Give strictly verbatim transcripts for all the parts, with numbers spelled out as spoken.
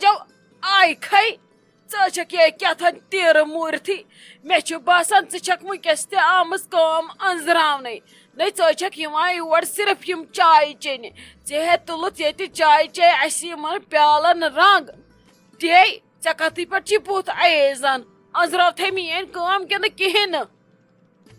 جو آے کھے، ژٕ چھکھ یہِ کیٛاہ تھام تیٖرٕ موٗرتھٕے۔ مےٚ چھُ باسان، ژٕ چھکھ وٕنکیٚس تہِ آمٕژ کٲم أنٛزراونَے۔ نَے، ژٕ چھکھ یِوان یور صرف یِم چایہِ چیٚنہِ۔ ژےٚ ہے تُلُتھ ییٚتہِ چایہِ چایہِ اَسہِ یِمن پیالن رنٛگ۔ دے، ژےٚ کَتھٕے پٮ۪ٹھ چھُے بُتھ اَییزان؟ أنٛزراوتھے میٛٲنۍ کٲم کِنہٕ کِہیٖنۍ نہٕ؟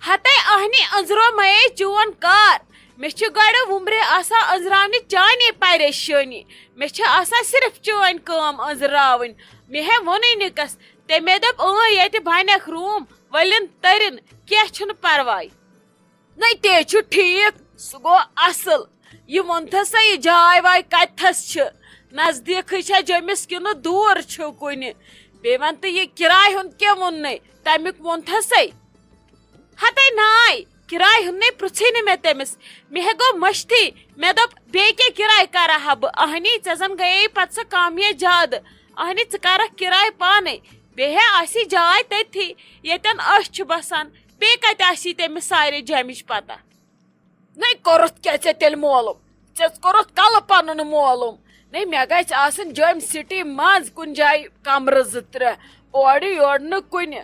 ہتے اہنی أنٛزرو مَے چون کار۔ مےٚ چھِ گۄڈٕ وُمبرِ آسان أنٛزراونہِ چانے پریشٲنی۔ مےٚ چھِ آسان صرف چٲنۍ کٲم أنٛزراوٕنۍ۔ مےٚ ہے ووٚنُے نِکس، تٔمۍ دوٚپ، "اۭں، ییٚتہِ بنٮ۪کھ روٗم، ؤلِن تٔرِن، کینٛہہ چھُنہٕ پرواے۔" نَے، تے چھُ ٹھیٖک، سُہ گوٚو اصٕل۔ یہِ ووٚنتھس سا، یہِ جاے واے کتتھس چھِ؟ نزدیٖکٕے چھا جیٚمِس کِنہٕ دوٗر چھُ کُنہِ؟ بیٚیہِ وَن تہٕ، یہِ کِراے ہُنٛد کیٛاہ ووٚننَے؟ تَمیُک ووٚنتھسَے؟ ہتے ناے، کِراے ہُنٛد نے پرٛژھٕے نہٕ مےٚ تٔمِس۔ مےٚ ہے گوٚو مٔشتھٕے۔ مےٚ دوٚپ، "بیٚیہِ کیٛاہ کِراے کَرٕ ہا بہٕ؟ اہنی، ژےٚ زَن گٔیے پَتہٕ سۄ کَم یا زیادٕ۔ اہنی، ژٕ کَرَکھ کِراے پانَے۔ بیٚیہِ ہے آسی جاے تٔتھی، ییٚتٮ۪ن أسۍ چھِ بَسان۔ بیٚیہِ کَتہِ آسی تٔمِس سارے جیمِچ پَتہ؟" نَے، کوٚرُتھ کیٛاہ ژےٚ تیٚلہِ معلوم؟ ژےٚ کوٚرُتھ کَلہٕ پَنُن معلوم۔ نَے، مےٚ گژھِ آسٕنۍ جوٚمۍ سِٹی منٛز کُنہِ جایہِ کَمرٕ زٕ ترٛےٚ، اورٕ یورٕ نہٕ کُنہِ۔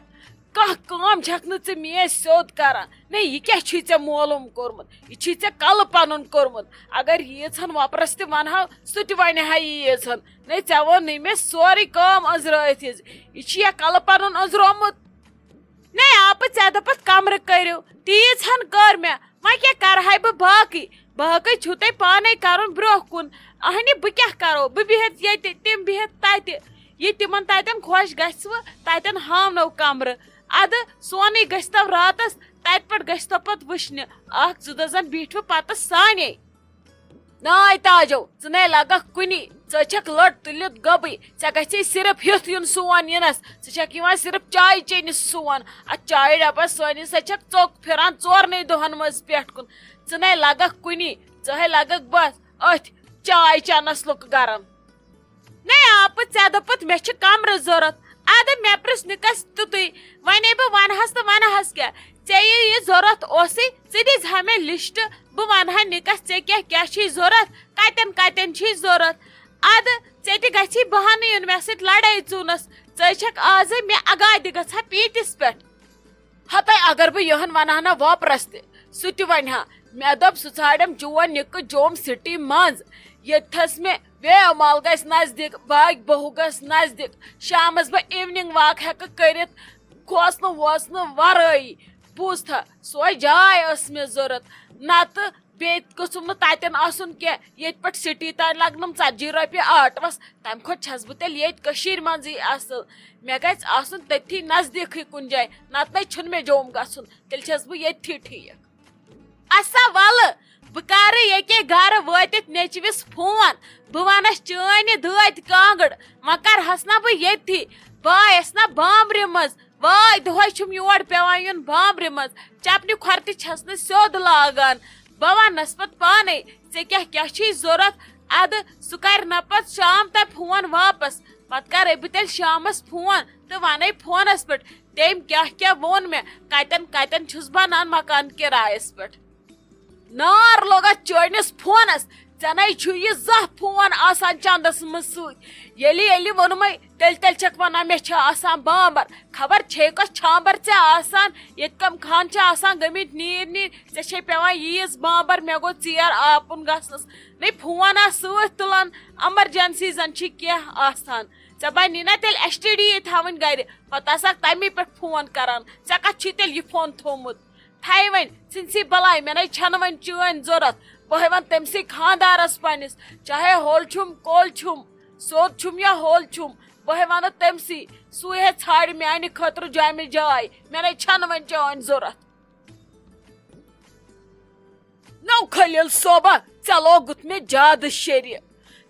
کانٛہہ کٲم چھَکھ نہٕ ژٕ مےٚ سیوٚد کَران۔ نَے، یہِ کیٛاہ چھُے ژےٚ معلوم کوٚرمُت؟ یہِ چھُے ژےٚ کَلہٕ پَنُن کوٚرمُت۔ اگر ییٖژ ہن وۄپرَس تہِ وَنہٕ ہاو، سُہ تہِ وَنہِ ہا ییٖژ ہن۔ نَے، ژےٚ ووٚنُے مےٚ سورُے کٲم أنٛزرٲیِتھ یہِ زِ یہِ چھُ یا کَلہٕ پَنُن أنٛزرومُت۔ نَے آپہٕ، ژےٚ دوٚپُتھ کَمرٕ کٔرِو، تیٖژ ہن کٔر مےٚ۔ وۄنۍ کیٛاہ کَرٕ ہاے بہٕ باقٕے؟ باقٕے چھُو تۄہہِ پانَے کَرُن برٛونٛہہ کُن۔ اَہنہِ، بہٕ کیٛاہ کَرو؟ بہٕ بِہِتھ ییٚتہِ، تِم بِہِتھ تَتہِ۔ یہِ تِمَن تَتٮ۪ن خۄش گژھِوٕ، تَتٮ۪ن ہاونو کَمرٕ۔ اَدٕ سونٕے گٔژھتو راتَس، تَتہِ پٮ۪ٹھ گٔژھتو پَتہٕ وٕچھنہِ۔ اَکھ زٕ دۄہ زَن بیٖٹھوٕ پَتہٕ سانے۔ ناے تاجو، ژٕ نے لگکھ کُنی، ژٕ چھکھ لٔٹ تُلِتھ گٔبٕے، ژےٚ گژھے صرف ہیوٚتھ یُن سون یِنس، ژٕ چھکھ یِوان صرف چاے چیٚنہِ سون، اتھ چایہِ ڈبس سٲنِس سۭتۍ چھکھ ژوٚک پھران ژورنٕے دۄہن منٛز پٮ۪ٹھ کُن، ژٕ نے لگکھ کُنی، ژٕ ہے لگکھ بس أتھۍ چاے چٮ۪نس لُکہٕ گرن۔ نَے آپہٕ، ژےٚ دوٚپُتھ مےٚ چھِ کمرٕ ضوٚرتھ۔ اَدٕ مےٚ پرٛژھ نِکس تیُتُے۔ وَنے بہٕ وَنہَس تہٕ وَنہَس کیٛاہ؟ ژےٚ یہِ یہِ ضوٚرتھ اوسُے، ژٕ دِزِ ہا مےٚ لِسٹ۔ بہٕ وَنہٕ ہا نِکس ژےٚ کیٛاہ کیٛاہ چھُے ضوٚرتھ، کَتٮ۪ن کَتٮ۪ن چھُے ضوٚرتھ۔ اَدٕ ژےٚ تہِ گژھی بہانہٕ یُن مےٚ سۭتۍ لڑٲے ژوٗنس۔ ژٕ چھکھ آزے مےٚ اگادِ گژھان پیٖٹِس پٮ۪ٹھ۔ ہتے اگر بہٕ یِہن ونہٕ ہا نا وۄپرس تہِ، سُہ تہِ ونہِ ہا۔ مےٚ دوٚپ، سُہ ژھانڈٮ۪م چون نِکہٕ جوم سٹی منٛز، ییٚتھس مےٚ ویو مال گژھِ نزدیٖک، باغ بہو گژھِ نزدیٖک، شامس بہٕ evening walk ہٮ۪کہٕ کٔرِتھ، کھوژنہٕ ووژنہٕ ورٲیی۔ بوٗزتھا، سۄے جاے ٲس مےٚ ضوٚرتھ، نتہٕ بیٚیہِ گوٚژھُم نہٕ تتٮ۪ن آسُن کینٛہہ، ییٚتہِ پٮ۪ٹھ سٹی تام لگنم ژتجی رۄپیہِ آٹوس، تمہِ کھۄتہٕ چھس بہٕ تیٚلہِ ییٚتہِ کٔشیٖرِ منٛزٕے اصل۔ مےٚ گژھِ آسُن تٔتھی نزدیٖکھٕے کُنہِ جایہِ، نتہٕ نے چھُنہٕ مےٚ جوٚم گژھُن، تیٚلہِ چھس بہٕ ییٚتھی ٹھیٖک۔ اسا ولہٕ، بہٕ کرٕ ییٚکے گرٕ وٲتِتھ نیٚچوِس فون، بہٕ ونس چٲنۍ دٲدۍ کانٛگٕر، وۄنۍ کرہس نا بہٕ ییٚتھی، بہٕ آیس نا بامبرِ منٛز، واے، دۄہے چھُم یور پٮ۪وان یُن بامبرِ منٛز، چپنہِ کھۄر تہِ چھَس نہٕ سیوٚد لاگان۔ بہٕ وَنَس پَتہٕ پانَے، ژےٚ کیٛاہ کیٛاہ چھُے ضوٚرَتھ؟ اَدٕ سُہ کَرِ نہ پَتہٕ شام تام فون واپَس۔ پَتہٕ کَرَے بہٕ تیٚلہِ شامَس فون تہٕ وَنَے فونَس پٮ۪ٹھ، تٔمۍ کیٛاہ کیٛاہ ووٚن مےٚ، کَتٮ۪ن کَتٮ۪ن چھُس بَنان مکان کِرایَس پٮ۪ٹھ۔ نار لوٚگ اَتھ چٲنِس فونَس، ژےٚ نَے چھُے یہِ زانٛہہ فون آسان چندس منٛز سۭتۍ۔ ییٚلہِ ییٚلہِ ووٚنمَے، تیٚلہِ تیٚلہِ چھَکھ وَنان مےٚ چھِ آسان بامبر۔ خبر چھے کۄس چھامبر ژےٚ آسان، ییٚتہِ کَم خان چھِ آسان گٔمٕتۍ نیٖرۍ نیٖرۍ، ژےٚ چھے پٮ۪وان ییٖژ بامبر، مےٚ گوٚو ژیر آپُن گژھنَس۔ نَے فون آس سۭتۍ تُلان، emergency زَن چھِ کینٛہہ آسان۔ ژےٚ بَنی نا تیٚلہِ S T D یے تھاوٕنۍ گَرِ، پَتہٕ آسَکھ تَمی پٮ۪ٹھ فون کَران، ژےٚ کَتھ چھُے تیٚلہِ یہِ فون تھوٚومُت؟ تھایہِ وۄنۍ، ژھٕنسٕے بَلاے، مےٚ نَے چھَنہٕ وۄنۍ چٲنۍ ضوٚرَتھ۔ بہٕ ہے وَنہٕ تٔمۍسٕے خانٛدارَس پنٛنِس، چاہے ہوٚل چھُم، کوٚل چھُم، سیوٚد چھُم یا ہوٚل چھُم، بہٕ ہے وَنہٕ تٔمۍسٕے، سُے ہے ژھانٛڈِ میٛانہِ خٲطرٕ جامع جاے، مےٚ نَے چھَنہٕ وۄنۍ چٲنۍ ضوٚرَتھ۔ نو خلیل صٲبہ، ژےٚ لوگُتھ مےٚ زیادٕ شیرِ۔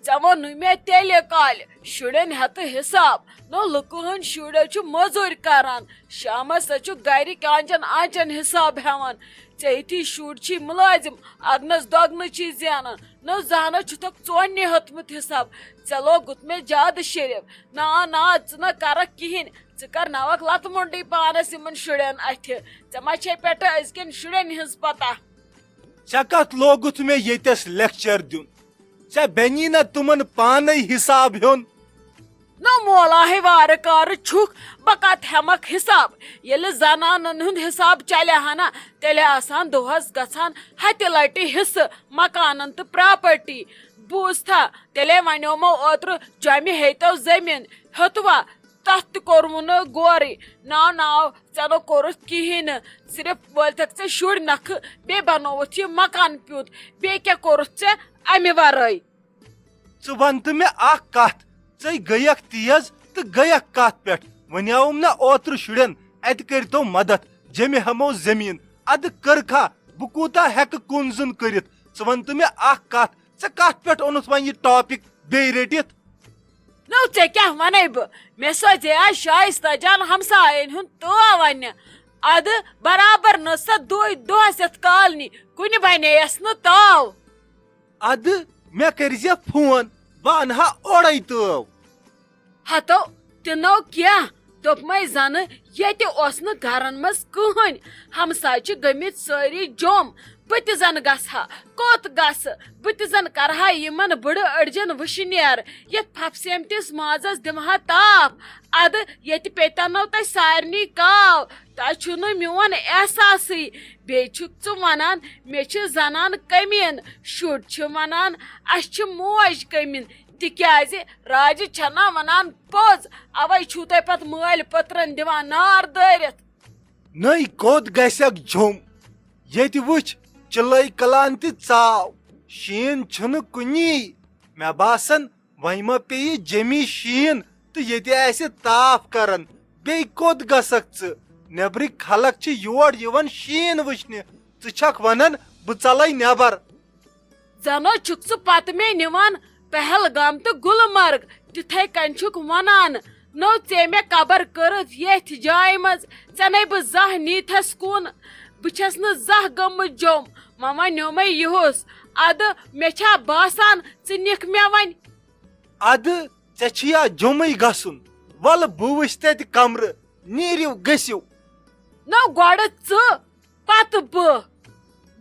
ژےٚ ووٚنُے مےٚ تیٚلہِ کالہِ، شُرٮ۪ن ہٮ۪تہٕ حساب۔ نو لُکہٕ ہٕنٛدۍ شُرۍ حظ چھِ مٔزوٗرۍ کران، شامس حظ چھُ گرِکۍ آنچن آنچن حساب ہٮ۪وان۔ ژےٚ یِتھی شُرۍ چھی مُلٲزِم، اگنس دۄگنہٕ چھی زینان۔ نو زانہٕ چھُتھکھ ژوننہِ ہیوٚتمُت حساب۔ ژےٚ لوگُتھ مےٚ زیادٕ شیرِ۔ نا نا، ژٕ نہ کرکھ کِہیٖنۍ، ژٕ کر ناوکھ لتہٕ مۄنڈٕے پانس یِمن شُرٮ۪ن اَتھِ۔ ژےٚ ما چھے پٮ۪ٹھٕ أزکٮ۪ن شُرٮ۪ن ہٕنٛز پتہ؟ ژےٚ کتھ لوگُتھ مےٚ ییٚتٮ۪س لیکچر دیُن؟ ژےٚ بنی نہ تِمن پانے حساب ہیوٚن؟ نو مولا ہے وارٕ کارٕ چھُکھ، بہٕ کتھ ہٮ۪مکھ حساب؟ ییٚلہِ زنانن ہُنٛد حساب چلہِ ہا نا، تیٚلہِ آسہٕ ہن دۄہس گژھان ہتہِ لٹہِ حصہٕ مکانن تہٕ پراپرٹی۔ بوٗزتھا، تیٚلے ونیومو اوترٕ، جۄمہِ ہیٚتو زٔمیٖن، ہیوٚتوا؟ تتھ تہِ کوٚروٕ نہٕ غورٕے۔ ناو ناو، ژےٚ نہٕ کوٚرُتھ کِہیٖنۍ نہٕ، صرف وٲلتھکھ ژےٚ شُرۍ نکھٕ، بیٚیہِ بنووُتھ یہِ مکان پیوٗنت۔ بیٚیہِ کیٛاہ کوٚرُتھ ژےٚ امہِ ورٲے؟ ژٕ وَن تہٕ مےٚ اکھ کتھ، ژے گٔیکھ تیز تہٕ گٔیکھ کتھ پٮ۪ٹھ؟ ونیاوُم نا اوترٕ شُرٮ۪ن، اتہِ کٔرۍتو مدد، جیٚمہِ ہٮ۪مو زٔمیٖن۔ ادٕ کٔرکھا؟ بہٕ کوٗتاہ ہٮ۪کہٕ کُن زُن کٔرِتھ؟ ژٕ وَن تہٕ مےٚ اکھ کتھ، ژےٚ کتھ پٮ۪ٹھ اوٚنُتھ وۄنۍ یہِ ٹاپک بیٚیہِ رٔٹِتھ؟ نو، ژےٚ کیٛاہ ونے بہٕ؟ مےٚ سوزے آز شایستہ جان ہمساین ہُنٛد تٲو وننہِ۔ ادٕ برابر نٔژ سۄ دُہے دۄہس یتھ کالنی، کُنہِ بنے یس نہٕ تاو۔ ادٕ مےٚ کٔرۍ زِ فون، بہٕ انہٕ ہا اورے تٲو۔ ہتو، تہِ نو کیٛاہ، دوٚپمَے زنہٕ ییٚتہِ اوس نہٕ گرن منٛز کٕہٕنۍ، ہمساے چھِ گٔمٕتۍ سٲری جوٚم، بہٕ تہِ زن گژھٕ ہا، کوٚت گژھٕ؟ بہٕ تہِ زن کرٕ ہا یِمن بٕڑٕ أڑجن وٕشنیر، یتھ پھپھ سیمتِس مازس دِمہٕ ہا تاپھ۔ ادٕ ییٚتہِ پیٚتن نو تۄہہِ سارنٕے کاو، تۄہہِ چھُو نہٕ میون احساسٕے۔ بیٚیہِ چھُکھ ژٕ ونان، مےٚ چھِ زنان کٔمیٖن، شُرۍ چھِ ونان، اسہِ چھِ موج کٔمیٖن۔ تِکیازِ راجہِ چھنا ونان پوٚز، اوے چھُو تۄہہِ پتہٕ مٲلۍ پٔترن دِوان نار دٲرِتھ۔ نٔے کوٚت گژھکھ جوٚم؟ ییٚتہِ وٕچھ، چِلَے کلان تہِ ژاو، شیٖن چھُنہٕ کُنی۔ مےٚ باسان، وۄنۍ ما پیٚیہِ جیٚمی شیٖن تہٕ ییٚتہِ آسہِ تاپھ کران۔ بیٚیہِ کوٚت گژھکھ ژٕ؟ نیٚبرٕکۍ خلق چھِ یور یِوان شیٖن وٕچھنہِ، ژٕ چھکھ ونان بہٕ ژلے نیٚبر؟ زنو چھُکھ ژٕ پتہٕ مےٚ نِوان پہلگام تہٕ گلمرگ، تِتھے کٔنۍ چھُکھ ونان۔ نو ژےٚ مےٚ قبر کٔرٕتھ ییٚتھۍ جایہِ منٛز، ژےٚ نے بہٕ زانٛہہ نیٖتھس کُن۔ بہٕ چھَس نہٕ زانٛہہ گٔمٕژ جوٚم، وۄنۍ وَنیومَے یِہُس۔ اَدٕ مےٚ چھا باسان ژٕ نِکھ مےٚ وۄنۍ؟ ادٕ ژےٚ چھُیا جوٚمٕے گژھُن؟ وَلہٕ بہٕ وٕچھِ تَتہِ کمرٕ، نیٖرِو گٔژھِو۔ نو گۄڈٕ ژٕ، پتہٕ بہٕ۔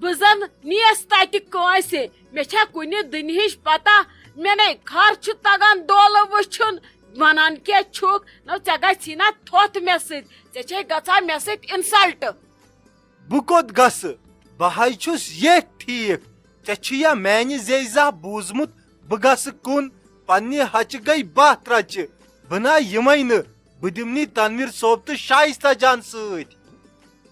بہٕ زن نیس تتہِ کٲنٛسہِ۔ مےٚ چھا کُنہِ دُنہِچ پتہ؟ مےٚ نے خر چھُ تگان دولہٕ وٕچھُن۔ ونان کیٛاہ چھُکھ؟ نو ژےٚ گژھی نا تھوٚتھ مےٚ سۭتۍ؟ ژےٚ چھے گژھان مےٚ سۭتۍ insult۔ بہٕ کوٚت گژھٕ؟ بہٕ حظ چھُس ییٚتھۍ ٹھیٖک۔ ژےٚ چھُیا میانہِ زیٚیہِ زاہ بوٗزمُت؟ بہٕ گژھٕ کُن؟ پننہِ ہچہِ گٔے باہ ترٛچہِ۔ بہٕ نا یِمے نہٕ۔ بہٕ دِمنٕے تنویر صٲب تہٕ شایستہ جان سۭتۍ۔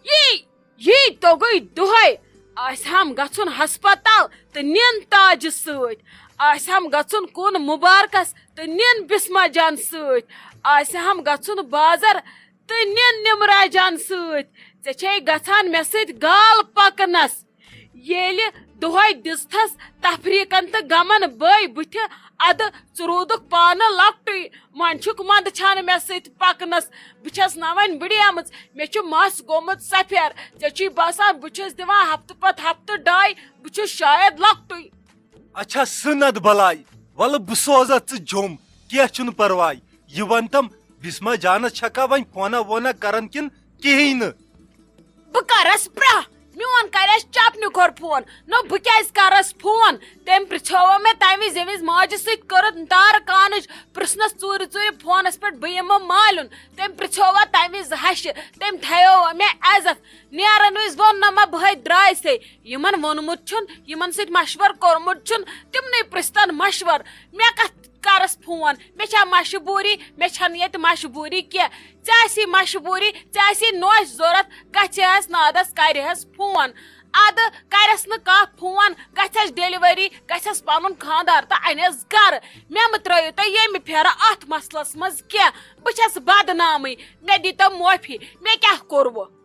یی، یی توٚگُے دۄہے۔ آسہِ ہم گژھُن ہسپتال تہٕ نِن تاجہِ سۭتۍ۔ آسہِ ہم گژھُن کُن مُبارکس تہٕ نِن بسمہ جان سۭتۍ۔ آسہِ ہم گژھُن بازر تہٕ نِن نمرا جان سۭتۍ۔ ژےٚ چھے گژھان مےٚ سۭتۍ گال پکنس۔ ییٚلہِ دۄہے دِژتھس تفریقن تہٕ غمن بٲے بٕتھِ، ادٕ ژٕ روٗدُکھ پانہٕ لۄکٹُے۔ وۄنۍ چھُکھ منٛدچھان مےٚ سۭتۍ پکنس۔ بہٕ چھس نہ وۄنۍ بٕڑیمٕژ، مےٚ چھُ مس گوٚمُت سفید۔ ژےٚ چھُے باسان بہٕ چھُس دِوان ہفتہٕ پتہٕ ہفتہٕ ڈاے؟ بہٕ چھُس شاید لۄکٹُے۔ اچھا سُہ ند بلاے، ولہٕ بہٕ سوزتھ ژٕ جوٚم، کینٛہہ چھُنہٕ پرواے۔ یہِ ونتم، بسمہ جانس چھکھا وۄنۍ فونہ وونہ کران کِنہٕ کِہیٖنۍ نہٕ؟ بہٕ کرس پرٛاہ، میون کرٮ۪س چپنہِ کھۄر فون۔ نہ، بہٕ کیازِ کرس فون؟ تٔمۍ پرژھیوو مےٚ تمہِ وِزِ، ییٚمہِ وِزِ ماجہِ سۭتۍ کٔرٕتھ تارٕ کانٕچ پرژھنس ژوٗرِ ژوٗرِ فونس پٮ۪ٹھ بہٕ یِمہٕ مالیُن۔ تٔمۍ پرژھیووا تمہِ وِزِ ہشہِ، تٔمۍ تھایووا مےٚ عزت۔ نیرن وِزِ ووٚن نہ مہ بہٕ ہے درٛایسے۔ یِمن ووٚنمُت چھُن، یِمن سۭتۍ مشور کوٚرمُت چھُن، تِمنٕے پرژھتن مشور۔ مےٚ کتھ کرس فون؟ مےٚ چھا مشبوٗری؟ مےٚ چھنہٕ ییٚتہِ مشبوٗری کینٛہہ۔ ژےٚ آسی مشبوٗری، ژےٚ آسی نوش ضوٚرتھ، گژھِ ہس نادس کرِ ہس فون۔ ادٕ کرٮ۪س نہٕ کانٛہہ فون، گژھٮ۪س ڈیلیوری، گژھٮ۪س پنُن خانٛدار تہٕ انٮ۪س گرٕ۔ مےٚ مہٕ ترٲیِو تُہۍ ییٚمہِ پھیرٕ اتھ مسلس منٛز کینٛہہ۔ بہٕ چھس بدنامٕے، مےٚ دیٖتو معٲفی، مےٚ کیٛاہ کوٚروٕ؟